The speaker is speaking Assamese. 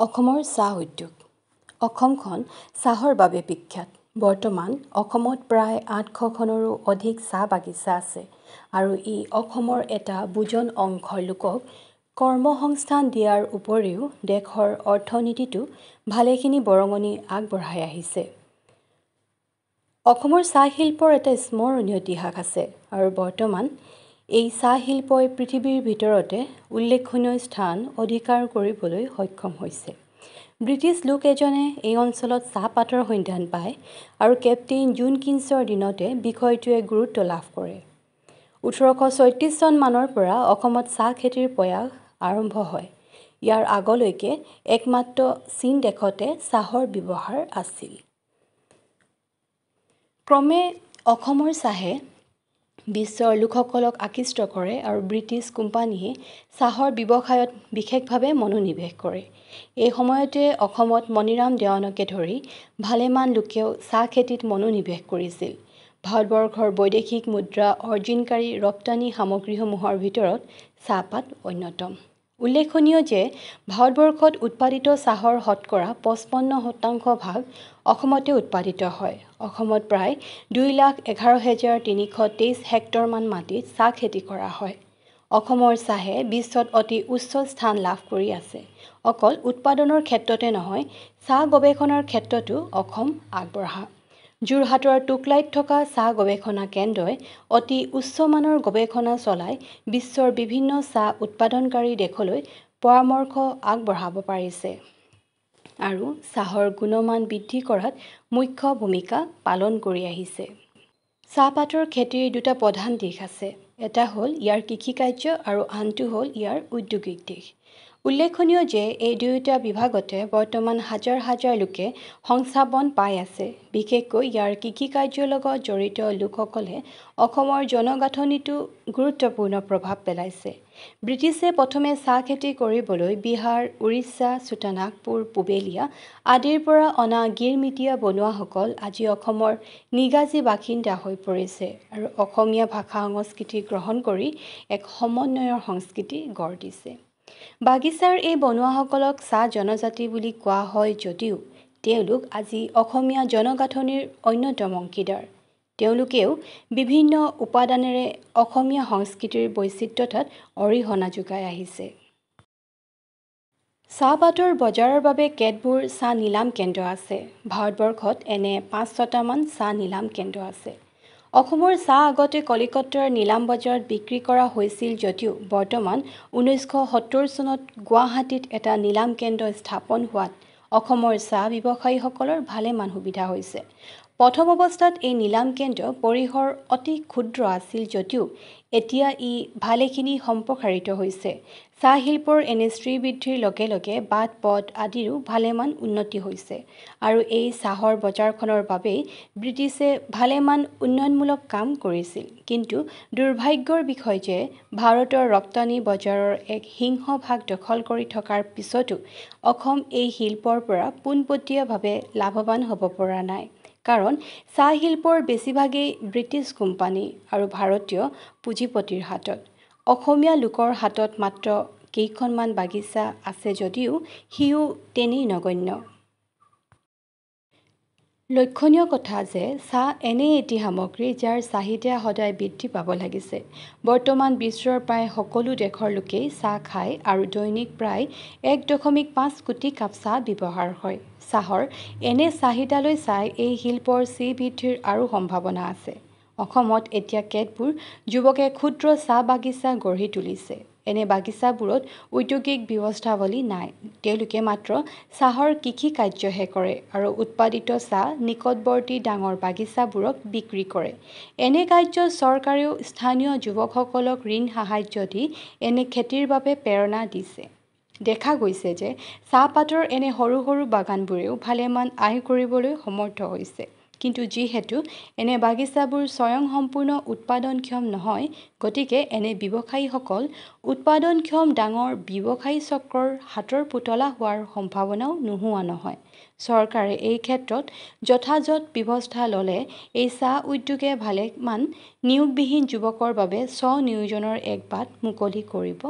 অসমৰ চাহ উদ্যোগ। অসমখন চাহৰ বাবে বিখ্যাত। বৰ্তমান অসমত প্ৰায় ৮০০খনৰো অধিক চাহ বাগিচা আছে আৰু ই অসমৰ এটা বুজন অংশৰ লোকক কৰ্মসংস্থান দিয়াৰ উপৰিও দেশৰ অৰ্থনীতিতো ভালেখিনি বৰঙণি আগবঢ়াই আহিছে। অসমৰ চাহ শিল্পৰ এটা স্মৰণীয় ইতিহাস আছে আৰু বৰ্তমান এই চাহ শিল্পই পৃথিৱীৰ ভিতৰতে উল্লেখনীয় স্থান অধিকাৰ কৰিবলৈ সক্ষম হৈছে। ব্ৰিটিছ লোক এজনে এই অঞ্চলত চাহপাতৰ সন্ধান পায় আৰু কেপ্টেইন জুনকিন্সৰ দিনতে বিষয়টোৱে গুৰুত্ব লাভ কৰে। ১৮৩৬ চন মানৰ পৰা অসমত চাহ খেতিৰ প্ৰয়াস আৰম্ভ হয়। ইয়াৰ আগলৈকে একমাত্ৰ চীন দেশতে চাহৰ ব্যৱহাৰ আছিল। ক্ৰমে অসমৰ চাহে বিশ্বৰ লোকসকলক আকৃষ্ট কৰে আৰু ব্ৰিটিছ কোম্পানীয়ে চাহৰ ব্যৱসায়ত বিশেষভাৱে মনোনিৱেশ কৰে। এই সময়তে অসমত মণিৰাম দেৱানকে ধৰি ভালেমান লোকেও চাহ খেতিত মনোনিৱেশ কৰিছিল। ভাৰতবৰ্ষৰ বৈদেশিক মুদ্ৰা অৰ্জনকাৰী ৰপ্তানি সামগ্ৰীসমূহৰ ভিতৰত চাহপাত অন্যতম। উল্লেখনীয় যে ভাৰতবৰ্ষত উৎপাদিত চাহৰ শতকৰা ৫৫% ভাগ অসমতে উৎপাদিত হয়। অসমত প্ৰায় ২,১১,৩২৩ হেক্টৰমান মাটিত চাহ খেতি কৰা হয়। অসমৰ চাহে বিশ্বত অতি উচ্চ স্থান লাভ কৰি আছে। অকল উৎপাদনৰ ক্ষেত্ৰতে নহয়, চাহ গৱেষণাৰ ক্ষেত্ৰতো অসম আগবঢ়া। যোৰহাটৰ টোকলাইত থকা চাহ গৱেষণা কেন্দ্ৰই অতি উচ্চমানৰ গৱেষণা চলাই বিশ্বৰ বিভিন্ন চাহ উৎপাদনকাৰী দেশলৈ পৰামৰ্শ আগবঢ়াব পাৰিছে আৰু চাহৰ গুণমান বৃদ্ধি কৰাত মুখ্য ভূমিকা পালন কৰি আহিছে। চাহপাতৰ খেতিৰ দুটা প্ৰধান দিশ আছে। এটা হ'ল ইয়াৰ কৃষিকাৰ্য আৰু আনটো হ'ল ইয়াৰ ঔদ্যোগিক দিশ। উল্লেখনীয় যে এই দুয়োটা বিভাগতে বৰ্তমান হাজাৰ হাজাৰ লোকে সংস্থাপন পাই আছে। বিশেষকৈ ইয়াৰ কৃষিকাৰ্যৰ লগত জড়িত লোকসকলে অসমৰ জনগাঁথনিতো গুৰুত্বপূৰ্ণ প্ৰভাৱ পেলাইছে। ব্ৰিটিছে প্ৰথমে চাহ খেতি কৰিবলৈ বিহাৰ, উৰিষ্যা, ছোটানাগপুৰ, পুবেলিয়া আদিৰ পৰা অনা গিৰমিটীয়া বনুৱাসকল আজি অসমৰ নিগাজী বাসিন্দা হৈ পৰিছে আৰু অসমীয়া ভাষা সংস্কৃতি গ্ৰহণ কৰি এক সমন্বয়ৰ সংস্কৃতি গঢ় দিছে। বাগিচাৰ এই বনুৱাসকলক চাহ জনজাতি বুলি কোৱা হয় যদিও তেওঁলোক আজি অসমীয়া জনগাঁথনিৰ অন্যতম অংশীদাৰ। তেওঁলোকেও বিভিন্ন উপাদানেৰে অসমীয়া সংস্কৃতিৰ বৈচিত্ৰ্যতাত অৰিহণা যোগাই আহিছে। চাহপাতৰ বজাৰৰ বাবে কেতবোৰ চাহ নিলাম কেন্দ্ৰ আছে। ভাৰতবৰ্ষত এনে ৫-৬টামান চাহ নিলাম কেন্দ্ৰ আছে। অসমৰ চাহ আগতে কলিকতাৰ নিলাম বজাৰত বিক্ৰী কৰা হৈছিল যদিও বৰ্তমান ১৯৭০ চনত গুৱাহাটীত এটা নিলাম কেন্দ্ৰ স্থাপন হোৱাত অসমৰ চাহ ব্যৱসায়ীসকলৰ ভালেমান সুবিধা হৈছে। প্ৰথম অৱস্থাত এই নিলাম কেন্দ্ৰ পৰিসৰ অতি ক্ষুদ্ৰ আছিল যদিও এতিয়া ই ভালেখিনি সম্প্ৰসাৰিত হৈছে। চাহ শিল্পৰ এনে শ্ৰীবৃদ্ধিৰ লগে লগে বাট পথ আদিৰো ভালেমান উন্নতি হৈছে আৰু এই চাহৰ বজাৰখনৰ বাবেই ব্ৰিটিছে ভালেমান উন্নয়নমূলক কাম কৰিছিল। কিন্তু দুৰ্ভাগ্যৰ বিষয় যে ভাৰতৰ ৰপ্তানি বজাৰৰ এক সিংহভাগ দখল কৰি থকাৰ পিছতো অসম এই শিল্পৰ পৰা পোনপটীয়াভাৱে লাভৱান হ'ব পৰা নাই। কাৰণ চাহ শিল্পৰ বেছিভাগেই ব্ৰিটিছ কোম্পানী আৰু ভাৰতীয় পুঁজিপতিৰ হাতত। অসমীয়া লোকৰ হাতত মাত্ৰ কেইখনমান বাগিচা আছে যদিও সিও তেনেই নগণ্য। লক্ষণীয় কথা যে চাহ এনে এটি সামগ্ৰী যাৰ চাহিদা সদায় বৃদ্ধি পাব লাগিছে। বৰ্তমান বিশ্বৰ প্ৰায় সকলো দেশৰ লোকেই চাহ খায় আৰু দৈনিক প্ৰায় ১.৫ কোটি কাপ চাহ ব্যৱহাৰ হয়। চাহৰ এনে চাহিদালৈ চাই এই শিল্পৰ শ্ৰীবৃদ্ধিৰ আৰু সম্ভাৱনা আছে। অসমত এতিয়া কেতবোৰ যুৱকে ক্ষুদ্ৰ চাহ বাগিচা গঢ়ি তুলিছে। এনে বাগিচাবোৰত ঔদ্যোগিক ব্যৱস্থাৱলী নাই। তেওঁলোকে মাত্ৰ চাহৰ কৃষি কাৰ্যহে কৰে আৰু উৎপাদিত চাহ নিকটৱৰ্তী ডাঙৰ বাগিচাবোৰক বিক্ৰী কৰে। এনে কাৰ্যত চৰকাৰেও স্থানীয় যুৱকসকলক ঋণ সাহায্য দি এনে খেতিৰ বাবে প্ৰেৰণা দিছে। দেখা গৈছে যে চাহপাতৰ এনে সৰু সৰু বাগানবোৰেও ভালেমান আয় কৰিবলৈ সমৰ্থ হৈছে। কিন্তু যিহেতু এনে বাগিচাবোৰ স্বয়ংসম্পূৰ্ণ উৎপাদনক্ষম নহয়, গতিকে এনে ব্যৱসায়ীসকল উৎপাদনক্ষম ডাঙৰ ব্যৱসায়ী চক্ৰৰ হাতৰ পুতলা হোৱাৰ সম্ভাৱনাও নোহোৱা নহয়। চৰকাৰে এই ক্ষেত্ৰত যথাযথ ব্যৱস্থা ল'লে এই চাহ উদ্যোগে ভালেমান নিয়োগবিহীন যুৱকৰ বাবে স্বনিয়োজনৰ এক বাট মুকলি কৰিব